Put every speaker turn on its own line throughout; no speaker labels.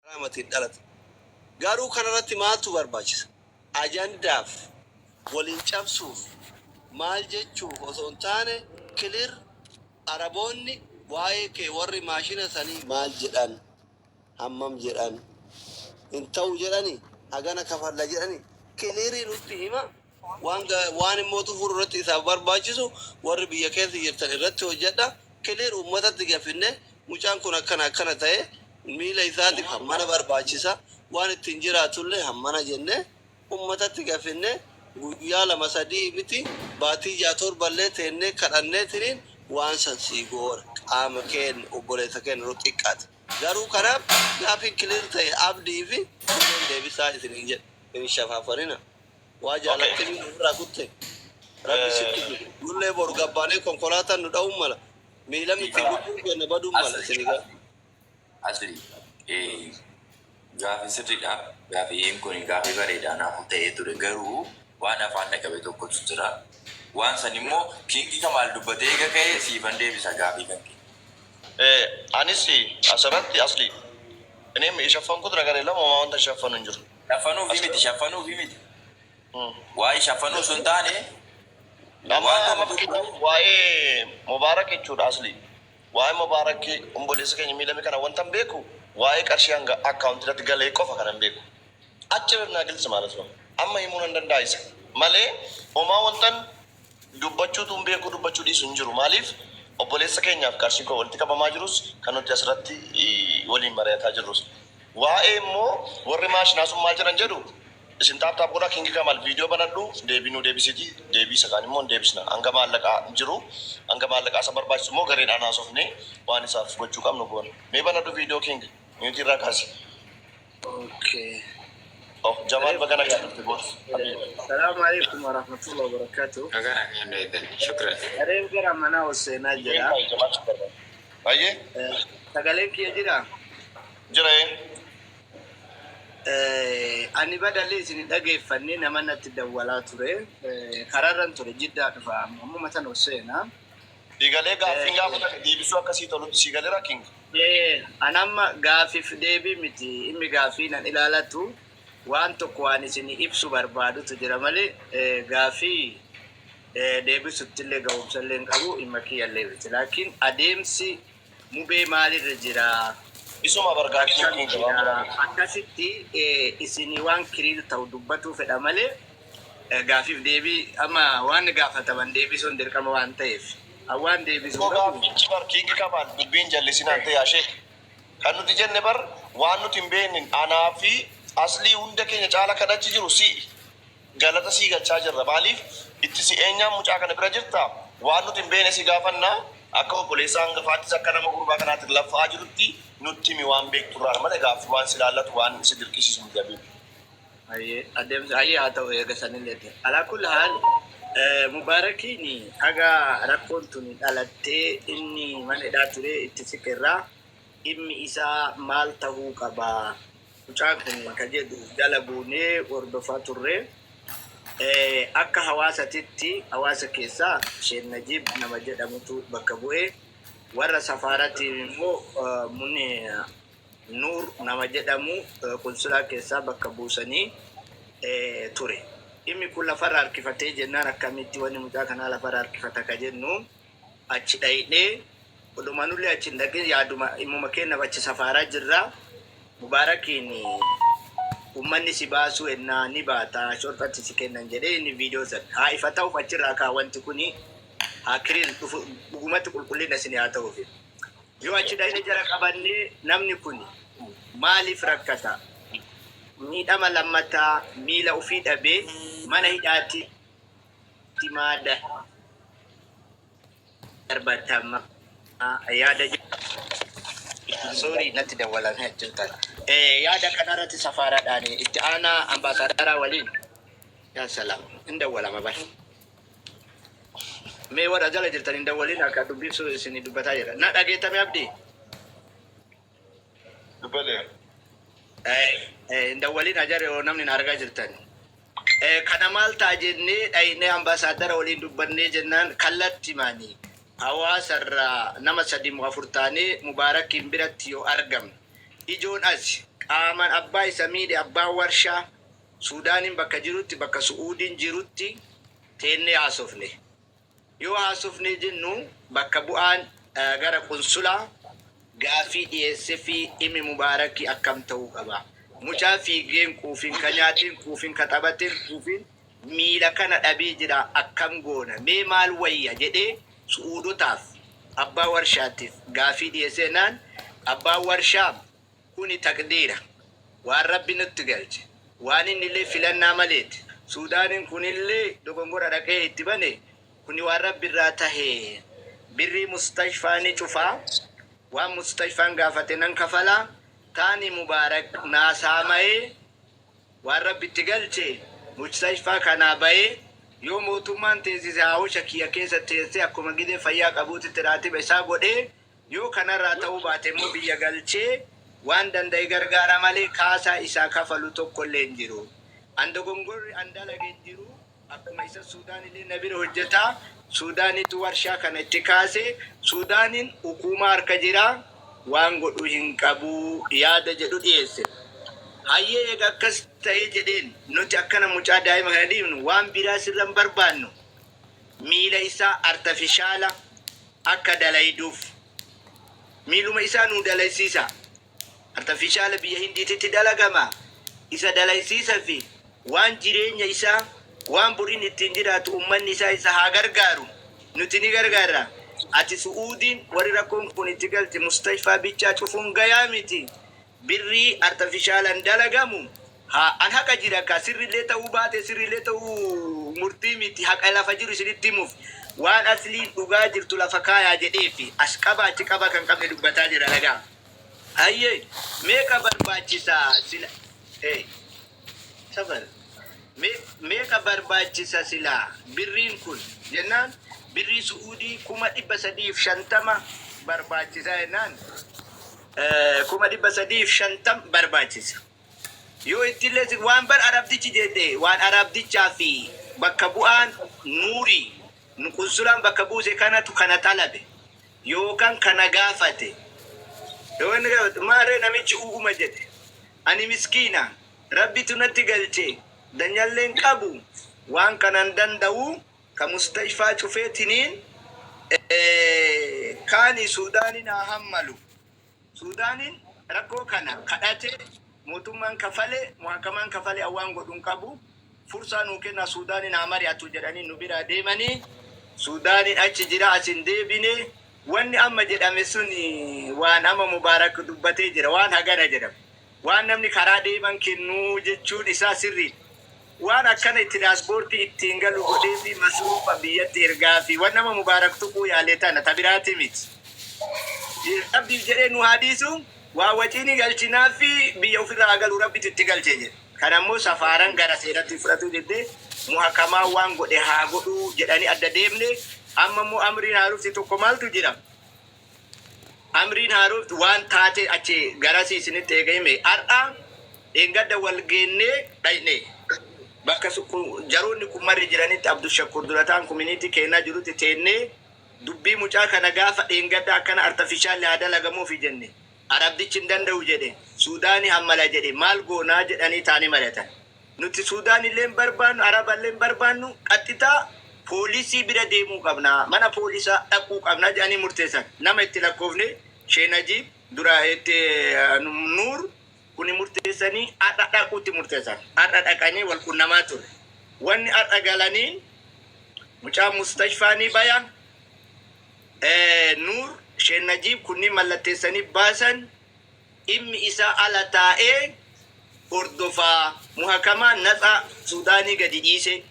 Karaamatiin dhalate. Garuu kanarratti maaltu barbaachisa? Ajandaaf, waliin cabsuuf, maal jechuuf osoo hin taane, clear Araboonni waa'ee kee, warri maashina sanii maal jedhan, hammam jedhan, hin ta'u jedhani, hagana kafalla jedhani, clearii nutti hima. Waan immoo xumuru irratti isaaf barbaachisu, warri biyya keessa jirtan irratti hojjedha. Clear uummatatti gafinne, mucaan kun akkana akkana ta'e, miila isaatiif hammana barbaachisa, waan ittiin jiraatullee hammana jenne uummatatti gafinne, guyyaa 2 3 miti, baatii 6 7llee teennee kadhanneetiniin waan san sii goona. Qaama keenya, obboleessa keenya yeroo xiqqaate. Garuu kanaaf gaafii clear ta'e Abdii fi Buleen deebisaa isiniin jedhe. Hin shafaafanina. Waa jaalattee miila ofirraa kutte. Rabbi sitti fide. Nullee boru gabbaanee konkolaataan nu dha'uun mala. Miila miti, lubbuun keenya baduun mala isinii gala.
Asli, gaafii sirriidha. Gaafiin kun gaafii bareedaa naaf ta'ee ture. Garuu waan afaan dhaqabe tokkotu jira. Waan san immoo King Kamaal dubbatee eega ka'ee siifan deebisa gaafii kan kee.
Anis asirratti, asli, እኔም የሸፈንኩት ነገር የለም። homaa wanta ሸፈኑ hin jiru.
Shaffanuufi miti, shaffanuufi miti. Waa'ee shaffanuu sun taane
Amma
waan
amma
nama tokko
fakkeenyaaf waa'ee Mubaarak jechuudha, asli. Waa'ee Mubaarak obboleessa keenya miidhame kana wanta hin beeku, waa'ee qarshii hanga akkaawuntii irratti galee qofa kan hin beeku. Achi birnaa ግልጽ ማለት ነው. Amma himuu nan danda'a isa. Malee homaa wantan dubbachuutu hin beeku, dubbachuu dhiisu hin jiru. Maaliif, obboleessa keenyaaf qarshii koo walitti qabamaa jirus kan nuti asirratti waliin mari'ataa jirrus. Waa'ee immoo warri maashinaa sun maal jedhan jedhu, isin tap tap godhaa. King Kamal, viidiyoo banadhu, deebii nuu deebisiti, deebii isa kaan immoo hin deebisna. Hanga maallaqaa jiru, hanga maallaqaa isa barbaachisu immoo gareedhaan haasofnee waan isaaf gochuu qabnu goona. Mee banadhu viidiyoo, King, mute irraa kaasi.
Okay.
Oh, Jamaal, baga nagaa dhufte boos.
السلام عليكم ورحمة الله وبركاته.
Nagaa nagaan dheedan. Shukran.
Gareen gara manaa ol seenaa jira.
Baay'ee.
Sagaleen kiyya jira.
Jira.
Ani badallee isin hin dhageeffanne, nama natti dawwalaa ture. Karaarran ture, Jiddaa dhufa, ammuma tan ol seenaa.
Siigalee, gaaffiin gaafatan deebisuu akkasii tolutti siigaleera, King.
An amma gaafiif deebii miti, inni gaafii nan ilaalatu, waan tokko waan isin ibsu barbaadutu jira malee gaafii deebisutti illee ga'umsa illee hin qabu, dhimma kiyyallee miti. Laakiin adeemsi Mubee maalirra jira?
Isuma bargaaffiin
Akkam
King
jira?
waan
Akkasitti isin waan clear ta'u dubbatuu fedha malee, gaafiif deebii amma waan gaafataman deebisuun dirqama waan ta'eef. An waan deebisuu
Immoo
qabu.
Gaaffichi bar, King Kamal, dubbiin jallisinaan ta'e ashee. Kan nuti jenne bar, waan nuti hin beekne, anaa fi Aslii hunda keenya caala kan achi jiru si'i. Galata sii galchaa jirra. Maaliif, itti si eenyaan mucaa kana bira jirta, waan nuti hin beekne si gaafannaa, akka obboleessa hangafaattis akka nama gurbaa kanaatti laffa'aa jirutti nutti himi waan beekturraan malee, gaaffii waan si laallatu, waan si dirqisiisu miti, Habiibi.
Hayyee, adeemsa hayyee haa ta'u, eega sanillee ta'e. على كل حال, Mubaarakiin haga rakkoon tuni dhalattee inni mana hidhaa ture itti siqirraa dhimmi isaa maal tahuu qaba, mucaan kun ka jedhu jala buunee hordofaa turre. Akka hawaasatitti hawaasa keessaa Sheek Najiib nama jedhamutu bakka bu'e. Warra safaaratiin immoo Muni Nuur nama jedhamu qunsulaa keessaa bakka buusanii ture. Dhimmi kun lafarra harkifatee jennaan, akkamitti wanni mucaa kanaa lafarra harkifata ka jennu achi dhayinee, odumanullee achi hin dhaqin, yaaduma dhimuma keenyaaf achi safaaraa jirra. Mubaarakiin ummanni si baasuu ennaa ni baata, shorxatti si kennan jedhee, inni viidiyoo san haa ifa ta'uuf achirraa kaa, wanti kuni haa clear dhufu, dhugumatti qulqullina isin haa ta'uufi. Yoo achi dhayine jara qabannee, namni kun maaliif rakkata? Miidhama lammataa miila ofii dhabee mana hidhaatti maa darbatama yaada. Sorry, natti dawwalamee jirtan. Yaada kanarratti safaaraadhaan itti aanaa ambaasaadaraa waliin, yaa salaam, hin dawwalama bara. Mee warra jala jirtan hin dawwalin, akka dubbifsu isin dubbataa jira. Na dhageettame, Abdii?
Dubbalee.
Hin dawwalin ajarre yoo namni na argaa jirtan. Kana maal ta'a jennee dhaynee ambaasaadara waliin dubbannee jennaan, kallatti maanii hawaasarraa nama sadi moo afur taanee Mubaarakiin biratti yoo argamne, ijoon as Qaamaan abbaa isa miidhe, abbaan warshaa Suudaaniin bakka jirutti, bakka Su'uudiin jirutti teennee haasofne. Yoo haasofnee jennu bakka bu'aan gara qunsulaa gaaffii dhiyeessefii dhimmi Mubaarakii akkam ta'uu qaba? Mucaa fiigee hin quufin, ka nyaatee hin quufin, ka taphatee hin quufin miila kana dhabee jira akkam goona? Mee maal wayya jedhee Su'uudotaaf, abbaa warshaatiif gaaffii dhiyeessee jennaan abbaan warshaa Kuni taqdiira. Waan Rabbi nutti galche. Waan innillee filannaa maleeti. Suudaaniin kunillee dogongora dhaqee itti bane kuni waan Rabbi irraa tahe. Birrii mustashfaa ni cufa. Waan mustashfaan gaafate nan kafala. Taani Mubaarak naa saamayee waan Rabbi itti galche mustashfaa kanaa bayee yoo mootummaan teessise haawusha kiyya keessa teessee akkuma gidee fayyaa qabuutitti raatiba isaa godhee Yoo kanarraa ta'uu baate immoo biyya galchee waan danda'e gargaara malee kaasaa isaa kafalu tokkollee hin jiru. An dogongorri an dalage hin jiru. Akkuma isa Suudaanillee na bira hojjeta. Suudaanitu warshaa kana itti kaase. Suudaaniin hukuumaa harka jira. Waan godhu hin qabu yaada jedhu dhiyeesse. Hayyee eega akkas ta'ee jedheen nuti akkana mucaa daa'ima kana dhiifnu waan biraa sirra hin barbaannu. Miila isaa artafishaala akka dalayduuf miiluma isaa nuu dalaysiisa. Artafishaala biyya Hindiititti dalagama. Isa dalaysiisa fi waan jireenya isaa, waan bor inni ittiin jiraatu ummanni isaa isa haa gargaaru. Nuti ni gargaarra. Ati Su'uudiin warri rakkoon kun itti galte mustashfaa bichaa cufuun gayaa miti. Birrii artafishaalan dalagamu haa an haqa jira ka sirrillee ta'uu baate sirrillee ta'uu murtii miti haqa lafa jiru isinitti himuuf waan asliin dhugaa jirtu lafa kaayaa jedheefi as qaba achi qaba kan qabne dubbataa jira ragaa hayyee meeqa barbaachisa sila eh safar meeqa barbaachisa silaa birriin kun jennaan birrii su'uudii 350,000 barbaachisa jennaan 350,000 barbaachisa. Yoo ittillee si waan bar arabtichi jedhe waan arabtichaa fi bakka bu'aan nuurii nu qunsulaan bakka buuse kanatu kana xalabe yookan kana gaafate. Yoo inni gaafate maarree namichi u'uma jedhe ani miskiina rabbitu natti galche danyalleen qabu waan kanan danda'u ka mustashfaa cufee tiniin kaani suudaanin haa hammalu. Suudaaniin rakkoo kana kadhate mootummaan kafale muhakamaan kafale an waan godhu hin qabu fursaa nuu kennaa suudaaniin haa mari'atu jedhanii nu biraa deemanii suudaaniin achi jira as hin deebine wanni amma jedhame sun waan amma Mubaarak dubbatee jira waan hagana jedhamu waan namni karaa deeman kennuu jechuun isaa sirriidha. Waan akkana tiraspoortii ittiin galu godheefii masruufa biyyatti ergaafii wan nama Mubaarak tuquu yaale tana ta biraati miti. Rabbiif jedhee nu haa dhiisu waa wacii ni galchinaafi biyya ofirraa haa galu Rabbitu itti galche jedhe. Kana immoo safaaran gara seeratti fudhatuu didde muhakamaan waan godhe haa godhuu jedhanii adda deemne. Amma immoo amriin haarofti tokko maaltu jira? Amriin haarofti waan taate achi garasii isinitti eega hime har'a dheengadda wal geennee dhayne bakka jaroonni kun marri jiranitti Abdushakur durataan kuminiitii keennaa jirutti teennee dubbii mucaa kana gaafa dheengadda akkana artafishaalli haa dalagamuufi jenne Arabdichi hin danda'u jedhe Suudaani hammala jedhe maal goonaa jedhanii taanii mari'atan. Nuti Suudaanillee hin barbaannu, Araballee hin barbaannu, qaxxitaa poolisii bira deemuu qabna, mana poolisaa dhaquu qabna jedhanii murteessan. Nama itti lakkoofne Shee Najiib dura itti Nuur kuni murteessanii har'a dhaquutti murteessan. Har'a dhaqanii wal qunnamaa ture. Wanni har'a galaniin mucaan mustashfaa ni baya, Nuur, Shee Najiib kunniin mallatteessanii baasan. Dhimmi isaa ala taa'ee hordofaa. Muhakamaa natsaa Suudaanii gadi dhiise.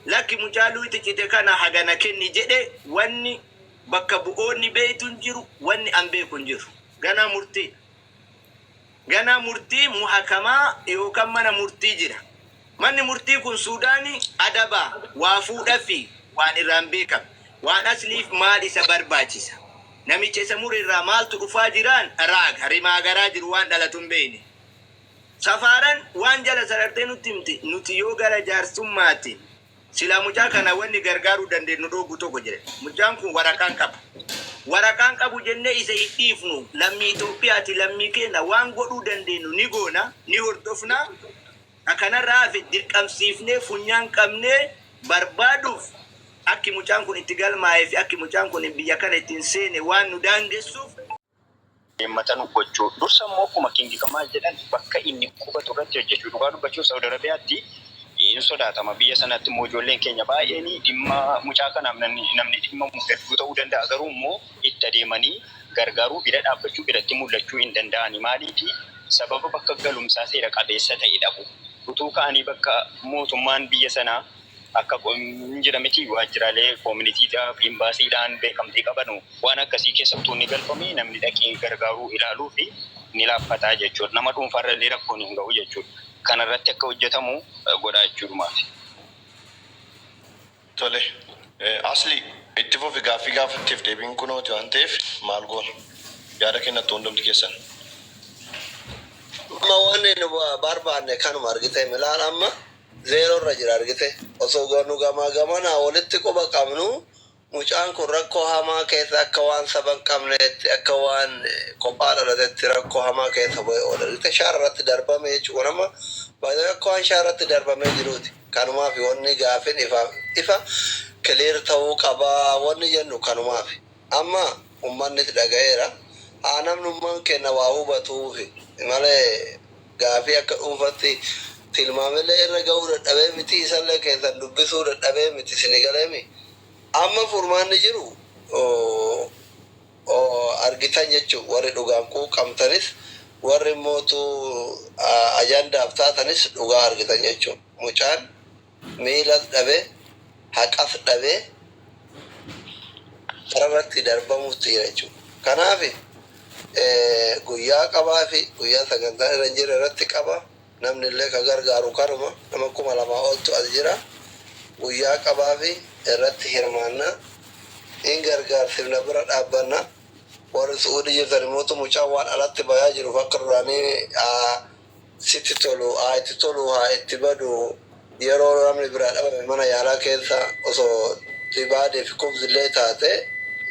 Lakki mucaa luuyxi cite kana hagana kenni jedhe wanni bakka bu'oonni beeytu hin jiru, wanni an beeku hin jiru. Ganaa murtiidha. Ganaa murtii muhakamaa yookaan mana murtii jira. Manni murtii kun Suudaanii adaba waa fuudhafi waan irraa hin beekamne. Waan asliif maal isa barbaachisa? Namicha isa mure irraa maaltu dhufaa jiraan raaga, rimaa garaa jiru waan dhalatu hin beeyne. Safaaran waan jala sarartee nutti himti, nuti yoo gara jaarsummaatiin silaa mucaa kana wanni gargaaruu dandeennu dhoogu tokko jira. Mucaan kun waraqaa hin qabu. Waraqaan qabu jennee isa hin dhiifnu. Lammii Itoophiyaati, lammii keenya, waan godhuu dandeenyu ni goona, ni hordofna. Kanarraa hafe dirqamsiifnee funyaan qabnee barbaaduuf akki mucaan kun itti galmaa'ee fi akki mucaan kun biyya kana ittiin seene waan nu daangessuuf
deemmatan gochuu. Dursa immoo akkuma King Kamaal jedhan bakka inni qubatu irratti hojjechuu. Dhugaa dubbachuuf Saudi Arabiyaatti hin sodaatama. Biyya sanatti immoo ijoolleen keenya baay'een dhimma mucaa kanaaf namni dhimmamu hedduu ta'uu danda'a. Garuu immoo itti adeemanii gargaaruu, bira dhaabbachuu, biratti mul'achuu hin danda'ani. Maaliifi? Sababa bakka galumsaa seera qabeessa ta'e dhabu. Utuu ka'anii bakka mootummaan biyya sanaa akka hin jira miti, waajjiraalee communitydhaaf imbaasiidhaan beekamtii qabanu waan akkasii keessa utuu inni galfamee namni dhaqee gargaaruu ilaaluu fi ni laaffataa jechuudha. Nama dhuunfaarra illee rakkoon hin ga'u jechuudha. Kanarratti akka hojjetamu godhaa jechuudhumaaf.
Tole. Asli, itti fufi. Gaaffii gaafatteef deebiin kunooti waan ta'eef maal goona? Yaada kennattu hundumti keessan.
Amma wanni nu barbaanne kanuma argite. Milaan amma zero irra jira argite. Osoo nu gamaa gamanaa walitti quba qabnu, mucaan kun rakkoo hamaa keessa, akka waan saba hin qabneetti, akka waan kophaa dhalatetti rakkoo hamaa keessa bu'ee oola argite. Shaara irratti darbame jechuun amma baay'ee akka waan shaara irratti darbamee jiruuti. Kanumaaf wanni gaafin ifa ifa clear ta'uu qabaa wanni jennu kanumaaf. Amma ummanni dhaga'eera. Haa namni umman kenna waa hubatuufi malee gaafii akka dhuunfatti tilmaamillee irra ga'uu dadhabee miti, isallee keessan dubbisuu dadhabee miti. Sini galeemi amma furmaanni jiru argitan jechuun warri dhugaan quuqamtanis, warri mootu ajandaaf taatanis dhugaa argitan jechuun mucaan miilas dhabee, haqas dhabee, kararratti darbamuutti jira jechuudha. Kanaaf guyyaa qabaa fi guyyaa sagantaa irra hin jirre irratti qaba. Namni illee ka gargaaru kanuma nama 2000 oltu as jira. Guyyaa qabaa fi irratti hirmaanna. In gargaarsifna, bira dhaabbanna. Warri Su'uudii jirtan immoo mucaan waan alatti bayaa jiruuf akka duraanii sitti tolu haa itti tolu haa itti badu, yeroo namni biraa dhabame mana yaalaa keessa osoo dibaadee fi kubzillee taate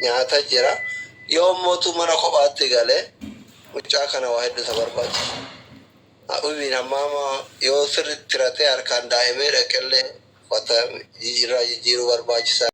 nyaata jira. Yoo mootu mana kophaatti galee mucaa kana waa hedduu isa barbaachisa. Ubiin hammaama yoo sirriitti tiratee harkaan daa'imee dhaqellee uffata irraa jijjiiruu barbaachisa.